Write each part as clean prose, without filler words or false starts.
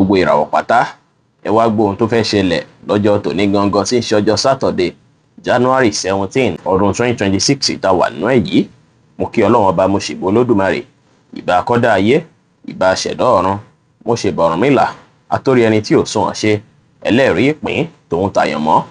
Gbogbo ìràwọ̀ pátá, ẹ wá gbọ́ ohun tó fẹ́ ṣẹlẹ̀ lọ́jọ́ tòní gangan tí ń ṣe ọjọ́ Saturday, January 17, ọdún 2026 tá wà nínú ẹ̀ yìí. Mo kí Ọlọ́run Ọba, mo ṣèbò Olódùmarè, ìbà akọ́dá ayé, ìbà aṣẹ̀dá ọ̀run, mo ṣèbà Ọ̀rúnmìlà, atórí ẹni tí ò sunwọ̀n ṣe, ẹlẹ́rìí ìpín tòun tàyàn mọ́.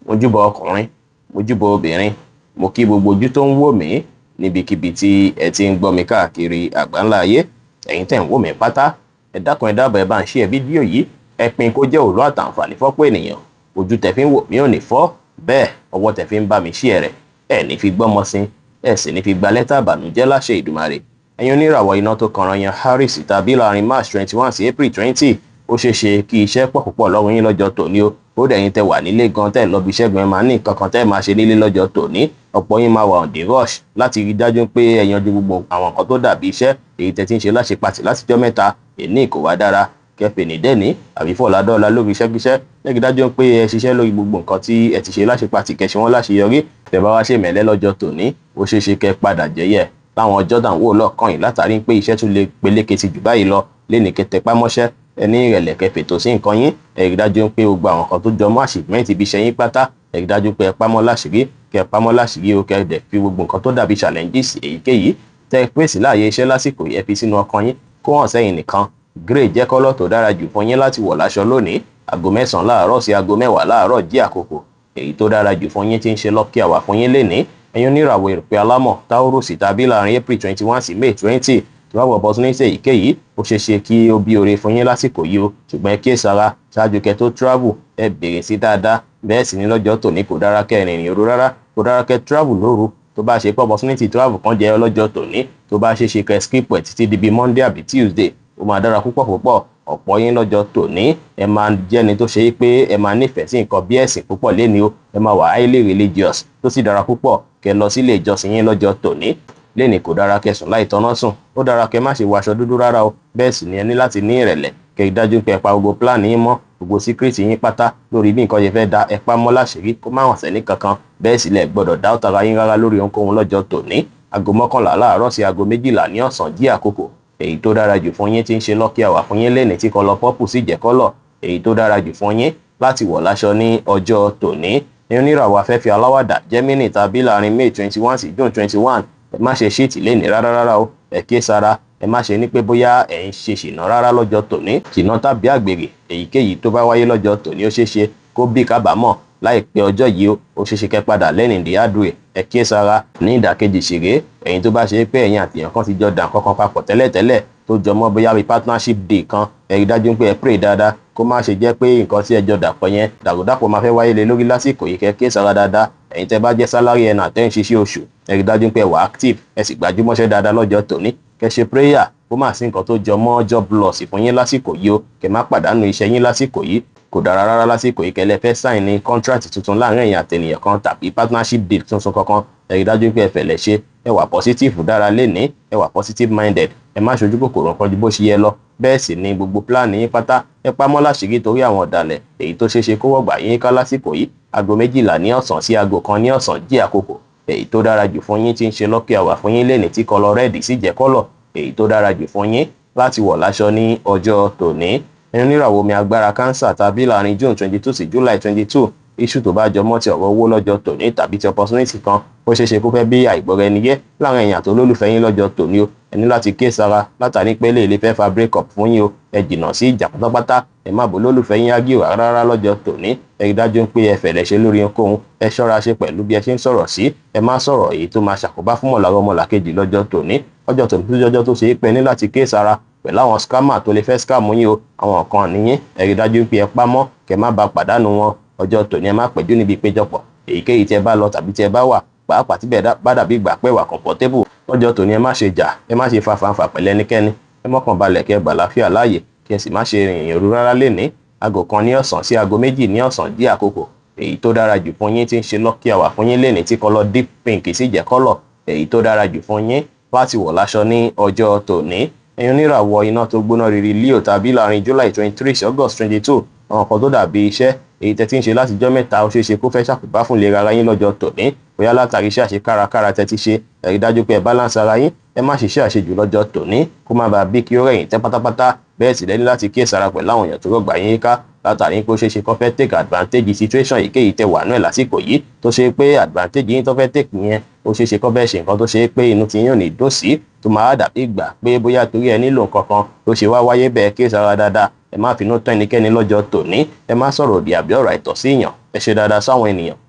Mo júbọ ọkùnrin, mo júbọ obìnrin, mo kí gbogbo ojú tó ń wò mí níbikíbi tí ẹ ti ń gbọ́ mi káàkiri àgbáńlá ayé. Ẹ̀yin tẹ̀ ń wò mí pátá, ẹ dákun, ẹ dábàá, ẹ bá ń share fídíò yìí, ẹ pín kó jẹ́ òlú àtàǹfààní fọ́pọ̀ ènìyàn. Ojú tẹ̀ fi ń wò mí ò ní fọ́ bẹ́ẹ̀, ọwọ́ tẹ̀ fi ń bá mi share rẹ̀, ẹ ní fi gbọ́mọ sí, ẹ sì ní fi gba lẹ́tà ìbànújẹ́ láṣẹ Ìdùmarè. Ẹ̀yin oníràwọ̀ iná tó kanran yan Aries tàbí láàrin March 21 sí April 20, ó ṣeé ṣe kí iṣẹ́ pọ̀ púpọ̀ lọ́wọ́ yín lọ́jọ́ tòní o. Ó dẹ̀ yín tẹ wà nílé gan, tẹ́ lọ bí iṣẹ́ gan, ẹ máa ní nǹkan kan tẹ́ máa ṣe nílé lọ́jọ́ tòní. Ọ̀pọ̀ yín máa wà on the rush láti rí dájú pé ẹ yanjú gbogbo àwọn nǹkan tó dàbí iṣẹ́ èyí tẹ́ ti ń ṣe láṣepatì látijọ́ mẹ́ta. Èní kò wá dára kẹfẹ́ ní dẹ́ni àbí fọ̀ládọ́lá lórí iṣẹ́kíṣẹ́. Lẹ́gí dájú pé ẹ ṣiṣẹ́ lórí gbogbo nǹkan tí ẹ ti ṣe láṣepatì, kẹ́ ṣe wọ́n láṣeyọrí. Tẹ́ bá wá ṣe mẹ́lẹ́ lọ́jọ́ tòní, ó ṣeé ṣe kẹ́ padà jẹ́yẹ̀ láwọn ọjọ́ dàn wò lọ́ọ̀kan yìí, látàrí pé iṣẹ́ tún lè peléke sí jù báyìí lọ léni. Kẹ́ tẹpá mọ́ṣẹ́, ẹ ní ìrẹ̀lẹ̀, kẹ́ fètò sí nǹkan yín. Ẹ rí dájú pé gbogbo àwọn kan tó jọ mọ́ achievement ibi iṣẹ́ yín pátá, ẹ rí dájú pé ẹ pamọ́ láṣìírí, kẹ́ pamọ́ láṣìírí o. Kẹ́ dẹ̀ fi gbogbo nǹkan tó dàbí challenges èyíkéyìí tẹ́ pèsè láàyè iṣẹ́ lásìkò yìí, ẹ fi sínú ọkàn yín, kó hàn sẹ́yìn nìkan. Grey jẹ́ colour tó dára jù fún yín láti wọ̀ láṣọ lónìí. Aago 9 láàárọ̀ sí aago 10 láàárọ̀ jí àkókò èyí tó dára jù fún yín tí ń ṣe lucky hour fún yín lénìí. Ẹ̀yin oníràwọ̀ erùpẹ̀ alámọ̀ Taurus tàbí láàrin April 21 sí May 20, tó bá wọ opportunity èyíkéyìí, ó ṣeé ṣe kí ó bí oore fún yín lásìkò yìí o. Ṣùgbọ́n ẹ kíyèsára, ṣáájú kẹ́ tó travel, ẹ bèrè sí dáadáa. Bẹ́ẹ̀ sì ni lọ́jọ́ tòní, kò dára kẹ́ rìnrìn òru rárá, kò dára kẹ́ travel lóru. Tó bá ṣe pé opportunity travel kan jẹ́ ọlọ́jọ́ tòní, tó bá ṣe ṣe kẹ́ skip ẹ̀ títí di bíi Monday àbí Tuesday, ó máa dára púpọ̀ púpọ̀. Ọ̀pọ̀ yín lọ́jọ́ tòní, ẹ máa jẹ́ni tó ṣe é pé ẹ máa nífẹ̀ẹ́ sí nǹkan bí ẹ̀sìn púpọ̀ léni o. Ẹ máa wà highly religious, tó sì dára púpọ̀ kẹ́ lọ sílé ìjọsìn yín lọ́jọ́ tòní. Léni kò dára kẹ́ sùn láì tọ́ná sùn, ó dára kẹ́ má ṣe wọ aṣọ dúdú rárá o. Bẹ́ẹ̀ sì ni ẹ ní láti ní ìrẹ̀lẹ̀, kẹ́ dájú pé ẹ pa gbogbo plan yín mọ́, gbogbo secret yín pátá lórí bí nǹkan ṣe fẹ́ da, ẹ pa mọ́ láṣìírí, kó má hàn sẹ́ni kankan. Bẹ́ẹ̀ sì lẹ̀ gbọ́dọ̀ dá ọ̀tara yín rárá lórí ohunkóhun lọ́jọ́ tòní. Aago 11 láàárọ̀ sí aago 12 ní ọ̀sán jí àkókò èyí tó dára jù fún yín tí ń ṣe lucky hour fún yín lẹ́ni, tí colour purple sì jẹ́ colour èyí tó dára jù fún yín láti wọ̀ láṣọ ní ọjọ́ tòní. Ní oníràwọ̀ afẹ́fẹ́ aláwàdà Gemini tàbí láàrin May 21 sí June 21, ẹ má ṣe cheat lénìí rárá rárá o. Ẹ ké sára, ẹ má ṣe ní pé bóyá ẹ ń ṣe ṣìnà rárá lọ́jọ́ tòní. Ṣìnà tàbí àgbèrè èyíkéyìí tó bá wáyé lọ́jọ́ tòní, ó ṣeé ṣe kó bí kábàámọ̀ láìpẹ́ ọjọ́ yìí o. Ó ṣeé ṣe kẹ́ padà lẹ́rìn the hard way. Ẹ kíyè sára. Ní ìdàkejì ṣeré, ẹ̀yin tó bá ṣe pé ẹ̀yin àtìyàn kan ti jọ dà nǹkan kan papọ̀ tẹ́lẹ̀tẹ́lẹ̀ tó jọ mọ́ bóyá bíi partnership deal kan, ẹ rí dájú pé ẹ pray dáadáa, kó má ṣe jẹ́ pé nǹkan tí ẹ jọ dàpọ̀ yẹn, dàrúdàpọ̀ máa fẹ́ wáyé lé lórí lásìkò yìí. Kẹ́ kíyè sára dáadáa. Ẹ̀yin tẹ́ bá jẹ́ salary earner tẹ́ ń ṣiṣẹ́ oṣù, ẹ rí dájú pé ẹ wà active, ẹ sì gbajúmọ́ṣẹ́ dáadáa lọ́jọ́ tòní. Kẹ́ ṣe prayer kó má sí nǹkan tó jọ mọ́ job loss fún yín lásìkò yìí o, kẹ́ má pàdánù iṣẹ́ yín lásìkò yìí. Kò dára rárá lásìkò yìí kẹ́lẹ́ fẹ́ sign ní contract tuntun láàrin ẹ̀yin àtẹnìyàn kan tàbí partnership deal tuntun kankan. Ẹ rí dájú pé ẹ fẹ̀lẹ̀ ṣe, ẹ wà positive dára lénìí, ẹ wà positive minded, ẹ má ṣojú kòkòrò nǹkan ju bó ṣe yẹ lọ. Bẹ́ẹ̀ sì ni gbogbo plan yín pátá, ẹ pamọ́ láṣìírí torí àwọn ọ̀dàlẹ̀ èyí tó ṣeé ṣe kó wọ̀gbà yín ká lásìkò yìí. Aago 12 ní ọ̀sán sí aago 1 ní ọ̀sán jí àkókò èyí tó dára jù fún yín tí ń ṣe lucky hour fún yín lénìí, tí colour red sì jẹ́ colour èyí tó dára jù fún yín láti wọ̀ láṣọ ní ọjọ́ tòní. Ẹni oníràwọ̀ omi agbára Cancer tàbí láàrin June 22 sí July 22, issue tó bá jọmọ́ ti ọ̀rọ̀ owó lọ́jọ́ tòní tàbí ti opportunity kan, ó ṣeé ṣe kó fẹ́ bí àìgbọ́ra ẹni yé láàrin ẹ̀yin àti olólùfẹ́ yín lọ́jọ́ tòní o. Ẹ ní láti ké sára látàrí pé lè fẹ́ fa break up fún yín o. Ẹ jìnnà sí ìjà pátápátá, ẹ má bò olólùfẹ́ yín argue rárá lọ́jọ́ tòní. Ẹ rí dájú pé ẹ fẹ̀lẹ̀ ṣe lórí ohunkóhun, ẹ ṣọ́ra ṣe pẹ̀lú bí ẹ ṣe ń sọ̀rọ̀ sí, ẹ má sọ̀rọ̀ èyí tó máa ṣàkóbá fún mọ̀lára ọmọlàkejì lọ́jọ́ tòní. Ọjọ́ tòní tó jọjọ́ tó ṣe é pé ní láti ké sára pẹ̀lú àwọn scammer tó lè fẹ́ scam yín o. Àwọn kan níyín, ẹ rí dájú pé ẹ pamọ́ kẹ má ba pàdánù wọn. Ọjọ́ tòní, ẹ má pẹ̀jú níbi ìpéjọpọ̀ èyíkéyìí tí ẹ bá lọ tàbí tí ẹ bá wà, pàápàá tí bá dàbí ìgbà pẹ́ wà comfortable. Lọ́jọ́ tòní, ẹ má ṣe jà, ẹ má ṣe fa fàǹfà pẹ̀lú ẹnikẹ́ni, ẹ mọ́kàn balẹ̀, kẹ́ gbà láfíà láàyè, kí ẹ sì má ṣe rìnrìn òru rárá lénìí. Aago 1 ní ọ̀sán sí aago 2 ní ọ̀sán dí àkókò èyí tó dára jù fún yín tí ń ṣe lucky hour fún yín lénìí, tí colour deep pink sì jẹ́ colour èyí tó dára jù fún yín láti wọ̀ láṣọ ní ọjọ́ tòní. Ẹ̀yin oníràwọ̀ iná tó gbóná riri Leo tàbí láàrin July 23 sí August 22, àwọn kan tó dàbí iṣẹ́ èyí tẹ́ ti ń ṣe látijọ́ mẹ́ta, ó ṣeé ṣe kó fẹ́ ṣàkóbá fún ìlera ara yín lọ́jọ́ tòní, bóyá látàrí iṣẹ́ àṣekárakára tẹ́ ti ṣe. Ẹ rí dájú pé ẹ balance ara yín, ẹ má ṣiṣẹ́ àṣejù lọ́jọ́ tòní, kó má bàa bí kí ó rẹ̀yìn tẹ́ pátápátá. Bẹ́ẹ̀. Bẹ́ẹ̀ sì lẹ́ni láti kíyèsára pẹ̀lú àwọn èèyàn tó rọ̀gbà yín ká, látàrí pé ó ṣeé ṣe kó fẹ́ take advantage situation èyíkéyìí tẹ wà náà lásìkò yìí, tó ṣe pé advantage yín tó fẹ́ take yẹn, ó ṣeé ṣe kó fẹ́ ṣe nǹkan tó ṣe pé inú ti yín ò ní dùn sí, tó máa dàbí ìgbà pé bóyá torí ẹ nílò nǹkan kan ló ṣe wá wáyé bẹ́ẹ̀. Kíyèsára dáadáa, ẹ má finú tán ẹnikẹ́ni lọ́jọ́ tòní, ẹ má sọ̀rọ̀ òdì àbí ọ̀rọ̀ àìtọ́ sí èèyàn. Ẹ ṣe dáadáa sáwọn ènìyàn,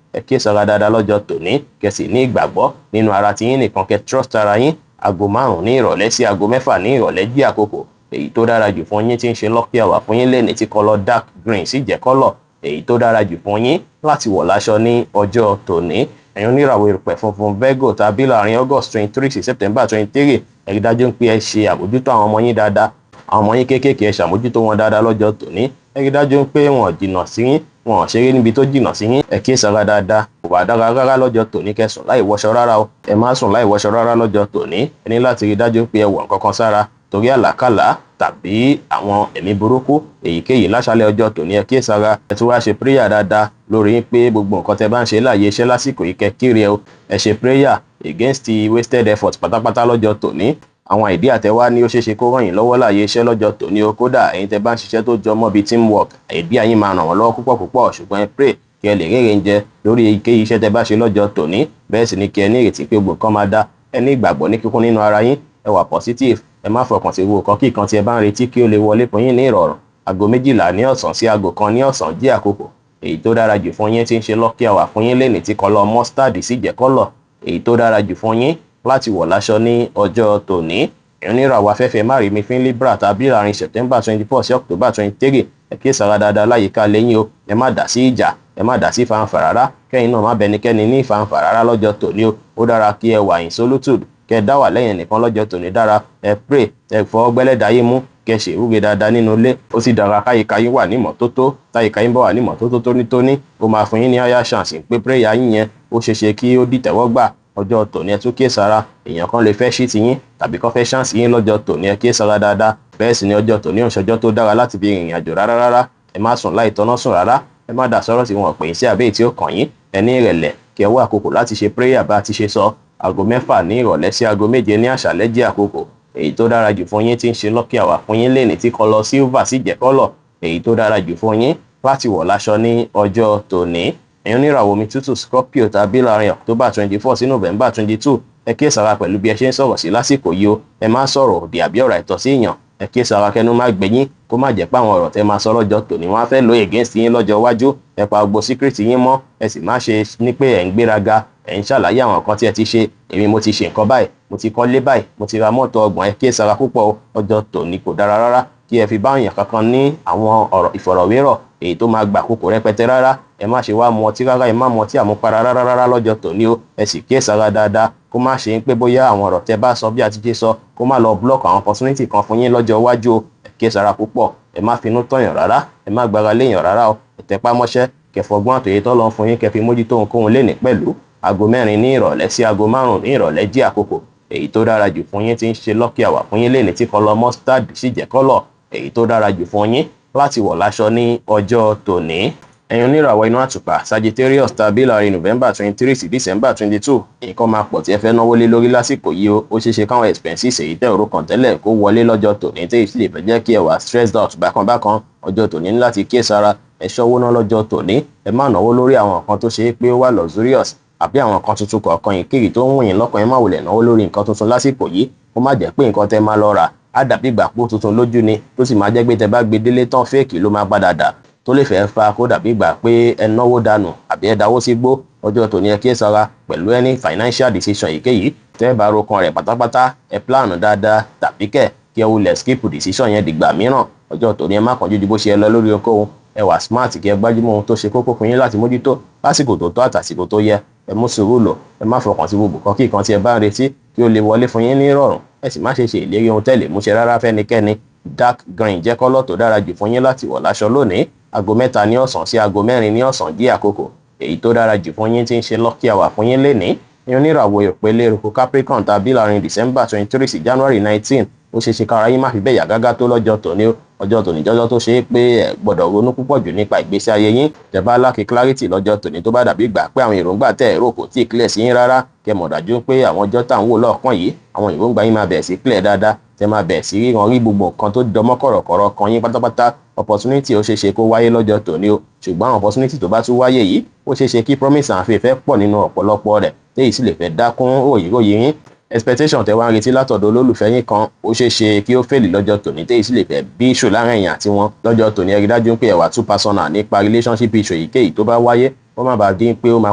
ẹ kíyèsára dáadáa lọ́jọ́ tòní, kẹ́ sì ní ìgbàgbọ́ nínú ara tiyín nìkan, kẹ́ trust ara yín. Aago 5 ní ìrọ̀lẹ́ sí aago 6 ní ìrọ̀lẹ́ jí àkókò èyí tó dára jù fún yín tí ń ṣe lucky hour fún yín lẹ́ni, tí colour dark green sì jẹ́ colour èyí tó dára jù fún yín láti wọ̀ láṣọ ní ọjọ́ tòní. Ẹ̀yin oníràwọ̀ erùpẹ̀ funfun, Virgo, tàbí láàrin August 23 sí September 23, ẹ rí dájú pé ẹ ṣe àbójútó àwọn ọmọ yín dáadáa. Àwọn ọmọ yín kéékèèké, ẹ ṣàmójútó wọn dáadáa lọ́jọ́ tòní. Ẹ rí dájú pé wọn jìnnà sí yín, wọn ò ṣeré níbi tó jìnnà sí yín. Ẹ kíyèsára dáadáa. Kò bá dára rárá lọ́jọ́ tòní kẹ́ sùn láì wọṣọ rárá o. Ẹ má sùn láì wọṣọ rárá lọ́jọ́ tòní. Ẹ ní láti rí dájú pé ẹ wọ̀ nǹkan kan sára torí àlàkàlà tàbí àwọn ẹ̀mí burúkú èyíkéyìí láṣálẹ́ ọjọ́ tòní. Ẹ kíyèsára. Ẹ tún wá ṣe prayer dáadáa lórí pé gbogbo nǹkan tẹ bá ń ṣe láàyè iṣẹ́ lásìkò yìí, kẹ́ kiri ẹ o. Ẹ ṣe prayer against the wasted effort pátápátá lọ́jọ́ tòní. Àwọn idea tẹ wá ní, ó ṣeéṣe kó ràn yín lọ́wọ́ láàyè iṣẹ́ lọ́jọ́ tòní o. Kódà ẹ̀yin tẹ bá ń ṣiṣẹ́ tó jọ mọ́ bíi teamwork, idea yín máa ràn wọ́n lọ́wọ́ púpọ̀ púpọ̀. Ṣùgbọ́n ẹ pray kí ẹ lè rere ń jẹ lórí èyíkéyìí iṣẹ́ tẹ bá ṣe lọ́jọ́ tòní. Bẹ́ẹ̀ sì ni kí ẹ ní ìrètí pé gbogbo nǹkan máa dá. Ẹ ní ìgbàgbọ́ ní kíkún nínú ara yín, ẹ wà positive, ẹ má fọkàn sí gbogbo kan kí kan tí ẹ bá ń retí kí ó lè wọlé fún yín ní ìrọ̀rùn. Aago 12 ní ọ̀sán sí aago 1 ní ọ̀sán jí àkókò èyí tó dára jù fún yín tí ń ṣe lucky hour fún yín lẹ́nìí, tí colour mustard sì jẹ́ colour èyí tó dára jù fún yín láti wọ̀ láṣọ ní ọjọ́ tòní. Oníràwọ̀ afẹ́fẹ́ márìmí fín, Libra, tàbí láàrin September 24 sí October 23, ẹ kíyèsára dáadáa láyìíká lẹ́yìn o. Ẹ má dá sí ìjà, ẹ má dá sí fanfà rárá, kẹ́yìn náà má bẹnikẹ́ni ní fanfà rárá lọ́jọ́ tòní o. Ó dára kí ẹ wà in solitude, kẹ́ ẹ dá wà lẹ́yìn nìkan lọ́jọ́ tòní dára. Ẹ pray, ẹ fọwọ́ gbẹ́lẹ́dàá yín mú, kẹ́ ṣe ìwúre dáadáa nínú ilé. Ó sì dára káyíká yín wà ní ìmọ́tótó. Táyíká yín bá wà ní ìmọ́tótó tónítóní, ó máa fún yín ní higher chance pé prayer yín yẹn, ó ṣeéṣe kí ó dìtẹ́wọ́gbà. Ọjọ́ tòní, ẹ tún kíyèsára, èèyàn kan lè fẹ́ ṣí ti yín tàbí kó fẹ́ chance yín lọ́jọ́ tòní. Ẹ kíyèsára dáadáa. Bẹ́ẹ̀ sì ni ọjọ́ tòní ò ń ṣọjọ́ tó dára láti fi rìnrìn àjò rárá rárá. Ẹ má sùn láì tọ́ná sùn rárá. Ẹ má dà sọ́rọ̀ tí wọn pè yín sí àbí tí ó kàn yín. Ẹ ní ìrẹ̀lẹ̀, kí ẹ wá àkókò láti ṣe prayer bá a ti ṣe sọ. Aago 6 ní ìrọ̀lẹ́ sí aago 7 ní àṣálẹ́ jẹ́ àkókò èyí tó dára jù fún yín tí ń ṣe lucky hour fún yín lẹ́ni, tí colour silver sì jẹ́ colour èyí tó dára jù fún yín láti wọ̀ láṣọ ní ọjọ́ tòní. Ẹ̀yin oníràwọ̀ omi tútù, Scorpio, tàbí láàrin October 24 sí November 22, ẹ kíyèsára pẹ̀lú bí ẹ ṣe ń sọ̀rọ̀ sí lásìkò yìí o. Ẹ má sọ̀rọ̀ òdì àbí ọ̀rọ̀ àìtọ́ sí èèyàn. Ẹ kíyèsára kẹnu má gbẹ̀yìn, kó má jẹ́ pé àwọn ọ̀rọ̀ tẹ́ máa sọ lọ́jọ́ tòní, wọ́n á fẹ́ lò against yín lọ́jọ́ iwájú. Ẹ pa gbogbo secret yín mọ́. Ẹ sì má ṣe ní pé ẹ̀ ń gbéraga, ẹ̀ ń ṣàlàyé àwọn nǹkan tí ẹ ti ṣe. Èmi, mo ti ṣe nǹkan báyìí, mo ti kọ́lé báyìí, mo ti ra mọ́tò 30. Ẹ kíyèsára púpọ̀. Ọjọ́ tòní kò dára rárá kí ẹ fi bá èèyàn kankan ní àwọn ọ̀rọ̀ ìfọ̀rọ̀wérọ̀ èyí tó máa gbà kókò rẹpẹtẹ rárá. Ẹ má ṣe wá mu ọtí rárá, ẹ má mu ọtí àmupara rárá rárá lọ́jọ́ tòní o. Ẹ sì kíyèsára dáadáa, kó má ṣe ń pé bóyá àwọn ọ̀rọ̀ tẹ bá sọ bí a ti ṣe sọ, kó má lọ block àwọn opportunity kan fún yín lọ́jọ́ iwájú o. Ẹ kíyèsára púpọ̀. Ẹ má finú tọ̀yàn rárá, ẹ má gbára léèyàn rárá o. Ẹ tẹpá mọ́ṣẹ́, kẹfọgbọ́n àtòyè tó lọ fún yín, kẹfi mójútó ohunkóhun lénìí pẹ̀lú. Aago 4 ní ìrọ̀lẹ́ sí aago 5 ní ìrọ̀lẹ́ jí àkókò èyí tó dára jù fún yín tí ń ṣe lucky hour fún yín lénìí, tí colour mustard sì jẹ́ colour èyí tó dára jù fún yín láti wọ̀ láṣọ ní ọjọ́ tòní. Ẹ̀yin oníràwọ̀ inú àtùpà, Sagittarius, tàbí láàrin November 23 sí December 22, nǹkan máa pọ̀ tí ẹ fẹ́ náwó lé lórí lásìkò yìí o. Ó ṣeéṣe káwọn expenses èyí tẹ́ òru kàn tẹ́lẹ̀ kó wọlé lọ́jọ́ tòní, tí èyí sì lè fẹ́ jẹ́ kí ẹ wà stressed out bákan bákan. Ọjọ́ tòní, ní láti kíyèsára. Ẹ ṣọ́wó ná lọ́jọ́ tòní. Ẹ má náwó lórí àwọn nǹkan tó ṣe é pé ó wà luxurious àbí àwọn nǹkan tuntun kọ̀ọ̀kan ìkiri tó ń wù yín lọ́kàn. Ẹ má wulẹ̀ náwó lórí nǹkan tuntun lásìkò yìí. Kó má jẹ́ pé nǹkan tẹ́ máa lọ rà á dàbí ìgbà pó tuntun lójú ni, tó sì máa jẹ́ pé tẹ́ bá gbé délé tán, fake ló máa padà dà, tó lè fẹ́ fa kó dàbí ìgbà pé ẹ náwó dànù àbí ẹ dáwó sígbó. Ọjọ́ tòní, ẹ kíyèsára pẹ̀lú any financial decision èyíkéyìí tẹ́ bá rokan rẹ̀ pátápátá. Ẹ plan dáadáa tàbí kẹ̀ kí ẹ wulẹ̀ skip decision yẹn dìgbà mìíràn. Ọjọ́ tòní, ẹ má kánjú ju bó ṣe yẹ lọ lórí ohunkóhun. Ẹ wà smart, kí ẹ gbájúmọ́ ohun tó ṣe kókó fún yín láti mójútó lásìkò tó tọ́ àtàsìkò tó yẹ. Ẹ mú sùúrù lò. Ẹ má fọkàn sí gbogbo kan kí nǹkan tí ẹ bá ń retí kí ó lè wọlé fún yín ní ìrọ̀rùn. Ẹ sì má ṣe ṣe ìlérí ohun tẹ́lẹ̀ múṣẹ rárá fẹ́nikẹ́ni. Dark green jẹ́ colour tó dára jù fún yín láti wọ̀ láṣọ lónìí. Aago 3 ní ọ̀sán sí aago 4 ní ọ̀sán jí àkókò èyí tó dára jù fún yín tí ń ṣe lucky hour fún yín lénìí. Ní oníràwọ̀ ìpele eruku, Capricorn, tàbí láàrin December 23 sí January 19, ó ṣeé ṣe kára yín má fi bẹ́ẹ̀ yá gágá tó lọ́jọ́ tòní. Ọjọ́ tòní jọjọ́ tó ṣe é pé ẹ gbọ́dọ̀ ronú púpọ̀ jù nípa ìgbésí ayé yín. Tẹ́ bá lack clarity lọ́jọ́ tòní, tó bá dàbí ìgbà pé àwọn èròǹgbà tẹ́ èrò kò tí ì clear sí yín rárá, kẹ́ mọ̀ dájú pé àwọn ọjọ́ tá à ń wò lọ́ọ̀kan yìí, àwọn èròǹgbà yín máa bẹ̀rẹ̀ sí clear dáadáa. Tẹ máa bẹ̀ sí ríran rí gbogbo nǹkan tó jọmọ́ kọ̀rọ̀kọ̀rọ̀ kan yín pátápátá. Opportunity ó ṣeé ṣe kó wáyé lọ́jọ́ tòní o, ṣùgbọ́n àwọn opportunity tó bá tún wáyé yìí, ó ṣeé ṣe kí promise and fail fẹ́ pọ̀ nínú ọ̀pọ̀lọpọ̀ rẹ̀, téyìí sì lè fẹ́ dákún òyìnbóyìn yín. Expectation tẹ wá ń retí látọ̀dọ̀ olólùfẹ́ yín kan, ó ṣeé ṣe kí ó fail lọ́jọ́ tòní, téyìí sì lè fẹ́ bí issue láàrin ẹ̀yin àti wọn lọ́jọ́ tòní. Ẹ rí dájú pé ẹ wà too personal nípa relationship issue èyíkéyìí tó bá wáyé, ó má bàa dín pé ó máa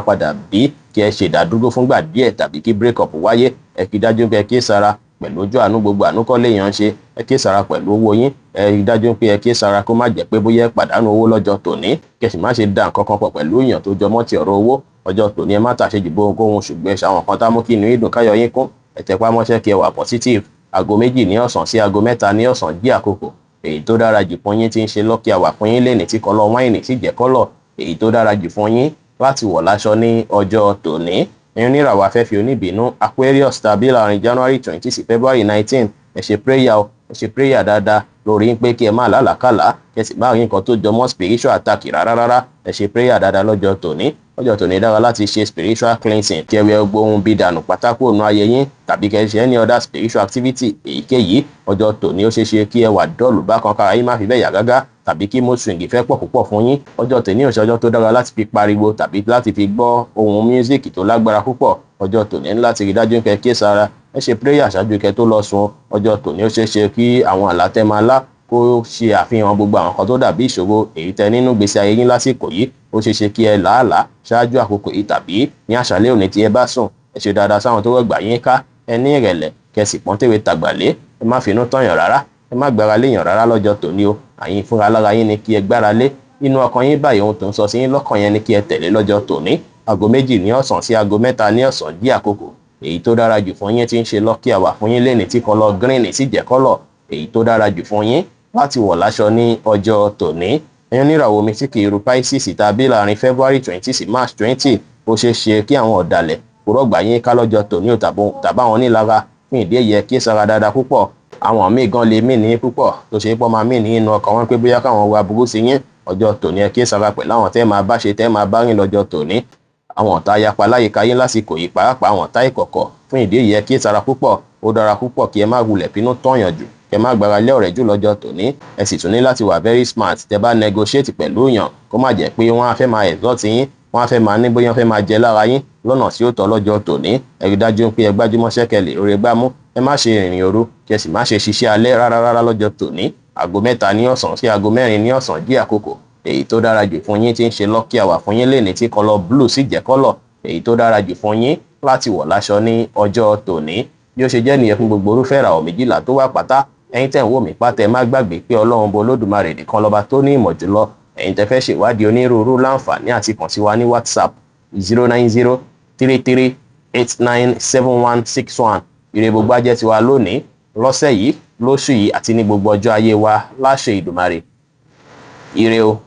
padà bí kí ẹ ṣe ìdádúró fúngbà díẹ̀ tàbí kí break up wáyé. Ẹ kí dájú pé ẹ kí sára pẹ̀lú ojú àánú, gbogbo àánú kọ́ léèyàn ń ṣe. Ẹ kí sára pẹ̀lú owó yín. Ẹ rí dájú pé ẹ kí sára kó má jẹ́ pé bóyá ẹ pàdánù owó lọ́jọ́ tòní, kẹ́ sì má ṣe dá nǹkan kan pọ̀ pẹ̀lú èèyàn tó jọmọ́ ti ọ̀rọ̀ owó. Ọjọ́ tòní, ẹ má tàṣejù bó ohunkóhun, ṣùgbọ́n ẹ ṣàwọn kan tá mú kí inú yín dùn, káyọ̀ yín kún. Ẹ tẹpá mọ́ṣẹ́, kí ẹ wà positive. Aago 2 ní ọ̀sán sí aago 3 ní ọ̀sán jí àkókò èyí tó dára jù fún yín tí ń ṣe lucky hour fún yín lẹ́nìí, tí colour wine sì jẹ́ colour èyí tó dára jù fún yín láti wọ̀ láṣọ ní ọjọ́ tòní. Ẹ̀yin oníràwọ̀ afẹ́fẹ́ oníbínú, Aquarius, tàbí láàrin January 20 sí February 19, ẹ ṣe prayer o, ẹ ṣe prayer dáadáa lórí pé kí ẹ má làlákàlà, kí ẹ sì má rí nǹkan tó jọmọ́ spiritual attack rárá rárá. Ẹ ṣe prayer dáadáa lọ́jọ́ tòní. Lọ́jọ́ tòní dára láti ṣe spiritual cleansing, kí ẹ wẹ gbogbo ohun bí dànù pátákó ònú ayé yín, tàbí kí ẹ ṣe any other spiritual activity èyíkéyìí. Ọjọ́ tòní, ó ṣeé ṣe kí ẹ wà dull bákan, kára yín má fi bẹ́ẹ̀ yá gágá, tàbí kí mood swing fẹ́ pọ̀ púpọ̀ fún yín. Ọjọ́ tòní ò ṣe ọjọ́ tó dára láti fi pariwo tàbí láti fi gbọ́ ohun music tó lágbára púpọ̀. Ọjọ́ tòní ní láti rí dájú pé kí sára, ẹ ṣe prayer ṣáájú kẹ́ tó lọ sùn. Ọjọ́ tòní, ó ṣeé ṣe kí àwọn àlá tẹ́ máa lá kó ṣe àfihàn gbogbo àwọn kan tó dàbí ìṣòro èyí tẹ́ nínú gbèsè ayé yín lásìkò yìí. Ó ṣeé ṣe kí ẹ làálàá ṣáájú àkókò yìí tàbí ní àṣálẹ́ òní tí ẹ bá sùn. Ẹ ṣe dáadáa sáwọn tó rọ̀gbà yín ká, ẹ ní ìrẹ̀lẹ̀, kẹ́ sì pọ́n tèwe tàgbà lé. Ẹ má finú tọ̀yàn rárá, ẹ má gbára léèyàn rárá lọ́jọ́ tòní o. Àyín fúnra lára yín ni kí ẹ gbára lé. Inú ọkàn yín báyìí, ohun tó ń sọ sí yín lọ́kàn yẹn ni kí ẹ tẹ̀lé lọ́jọ́ tòní. Aago 2 ní ọ̀sán sí aago 3 ní ọ̀sán dí àkókò èyí tó dára jù fún yín tí ń ṣe lucky hour fún yín lẹ́ni, tí colour green sì jẹ́ colour èyí tó dára jù fún yín láti wọ̀ láṣọ ní ọjọ́ tòní. Ẹ̀yin oníràwọ̀ omi tí kì í ru, Pisces, tàbí láàrin February 20 sí March 20, ó ṣeé ṣe kí àwọn ọ̀dàlẹ̀ kó rọ̀gbà yín ká lọ́jọ́ tòní ò tàbáwọn onílara. Fún ìdí èyí, ẹ kí sára dáadáa púpọ̀. Àwọn míì gan lè mí ní púpọ̀, tó ṣe pọ́ máa mí ní inú ọkàn wọn pé bóyá káwọn wa burú sí yín. Ọjọ́ tòní, ẹ kí sára pẹ̀lú àwọn tẹ́ máa bá ṣe, tẹ́ máa bá rìn lọ́jọ́ tòní. Àwọn ọ̀tá yapa láyìíká yín lásìkò yìí, pàápàá àwọn ọ̀tá ìkọ̀kọ̀. Fún ìdí èyí, ẹ kí sára púpọ̀. Ó dára púpọ̀ kí ẹ má wulẹ̀ bínú tọ̀yàn jù, kẹ má gbára lé ọ̀rẹ́ jù lọ́jọ́ tòní. Ẹ sì tún ní láti wà very smart tẹ bá negotiate pẹ̀lú èèyàn, kó má jẹ́ pé wọ́n á fẹ́ máa extort yín, wọ́n á fẹ́ máa ní bóyá wọ́n fẹ́ máa jẹ lára yín lọ́nà tí ó tọ́ lọ́jọ́ tòní. Ẹ rí dájú pé ẹ gbájúmọ́ṣẹ́ kẹ́ lè róore gbámú. Ẹ má ṣe ìrìn òru, kí ẹ sì má ṣe ṣiṣẹ́ alẹ́ rárá rárá lọ́jọ́ tòní. Aago 3 ní ọ̀sán sí aago 4 ní ọ̀sán jí àkókò èyí tó dára jù fún yín tí ń ṣe lucky hour fún yín lénìí, tí colour blue sì jẹ́ colour èyí tó dára jù fún yín láti wọ̀ láṣọ ní ọjọ́ tòní. Bí ó ṣe jẹ́ nìyẹn fún gbogbo orúfẹ́ ìràwọ̀ 12 tó wà pátá. Ẹ̀yin tẹ́ ń wò mí pátá, ẹ má gbàgbé pé Ọlọ́run bo Olódùmarè nìkan lọ́ba tó ní ìmọ̀ jùlọ. Ẹ̀yin tẹ́ fẹ́ ṣèwádìí onírúurú, láǹfààní àti kàn sí wa ní WhatsApp, 09033897161. Ire gbogbo ajẹ́ tiwa lónìí, lọ́sẹ̀ yìí, lóṣù yìí àti ní gbogbo ọjọ́ ayé wa láṣẹ Ìdùmarè. Ire o.